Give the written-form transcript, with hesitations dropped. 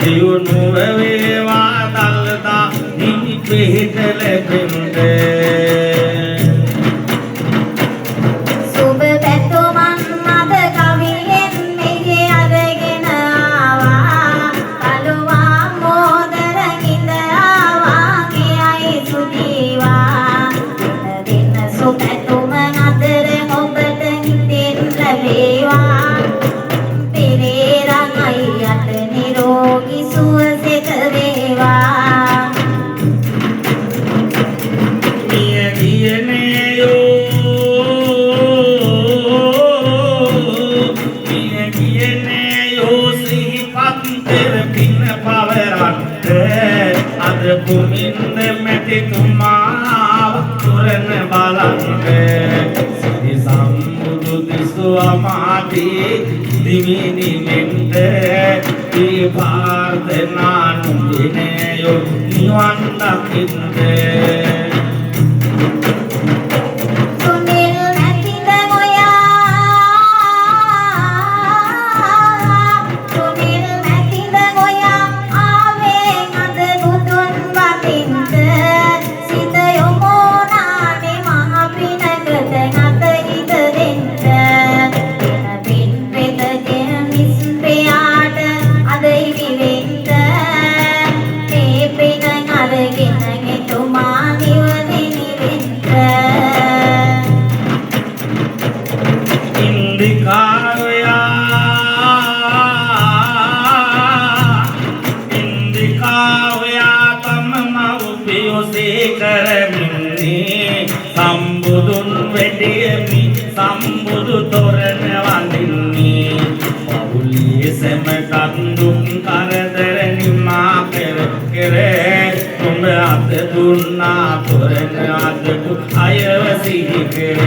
දියුණුව වේවා දල්දා හිමි පිහිට ලැබෙන්න. සුබ පැතුමන් අද කවියෙන් මෙහි අරගෙන ආවා. කළුවා මෝදර ගිඳ ආවා කියයි සුදීවා. දෙන දෙන සුපැතුම අතර ඔබට හිතෙන් ලැබේවා. පෙරේරන් අයියට නිරෝගී සුවසෙත වේවා. මිය ගිය නෑයෝ, මිය ගිය නෑයෝ සිහිපත් කර පින පවරන්ට. අද කුමින්ද මැතිතුමාව තොරණ බලන්ට. සිරි සම්බුදු දෙසු අමාදී දිවි නිවෙන්ට ඒ ප්‍රාර්ථනා නුඹේ නෑයෝ නිවන් දකින්න. සුනිල් මැතිද ගොයා, සුනිල් මැතිද ගොයා ආවේ අද බුදුන් වඳින්ට. සිත යොමුනානේ මහ පිනකට අත හිත දෙන්න. පින පින් පෙතගෙන නිස්ප්‍රියාට අද හිමි වෙන්න. මේ පින අරගෙන එතුමා නිවනේ නිවෙන්න. ඉන්දිකාවයා, ඉන්දිකාවයා තම මව්පියෝ සීකරමින්නේ. සම්බුදුන් වෙඩියමි සම්බුදු තොරණ වඳින්නේ. පවුලේ සැමටත් දුක් කරදර නිමා කර කර උඹ අත දුන්නා තොරණ අදපු අයව සිහි කර.